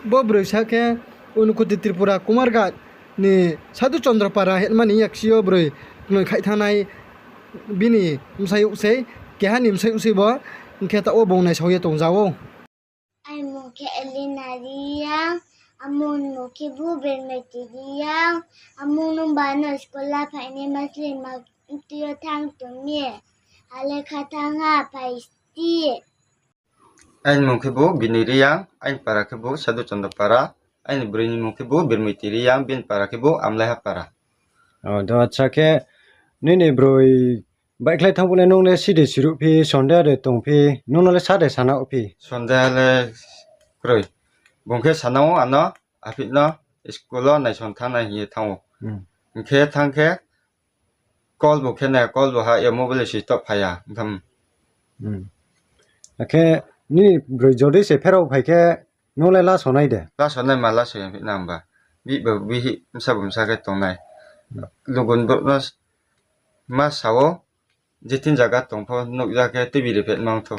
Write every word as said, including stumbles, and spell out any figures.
Bo broi sa khe Unukuti Tripura Kumarghat ni Sadhu Chandra Para hinma ni yaksi yo broi knoi khaih thanngnai bini bsayouh sei, keha ni bsayouh sei bo, hing khe taoh wo bung naisao ye tongza ou. Aini mmung khe Elena Reang, amung ni mmung khebu Bermaiti Reang, amung nung ba no school la phainai ma sleing ma tui yo thanng tong mi, ale kha thanng ha phai sti. Aini mmung khebu Bini Reang, aini para khebu Sadhu Chandra Para, aini broi ni mmung khebu Bermaiti Reang, bini para khebu Amlaiha Para. O, do acha khe, nini broi baihkhlai thanng phuh le nung le side siruh phi, sondeha de tong phi, nung no le sa de sana phi? Sondeha le kroi. Bung khe sana ou ano, aphi no school wo naisao thanngnai hing ye thanng ou. Hing khe thanng khe call bu khe nai, call bu ha ya mobile switch off phai ya, tham. Akhe nini broi jodi se pherao phai khe, nung le laso nai de? Laso nai ma, laso ya phi nang ba. Bihih ba bihih, bsa bu bsa khe tongnai. Lugun brouh no ma sa ou, je thing zaga tong pho nuh ya khe tuibi ri phet mang thou.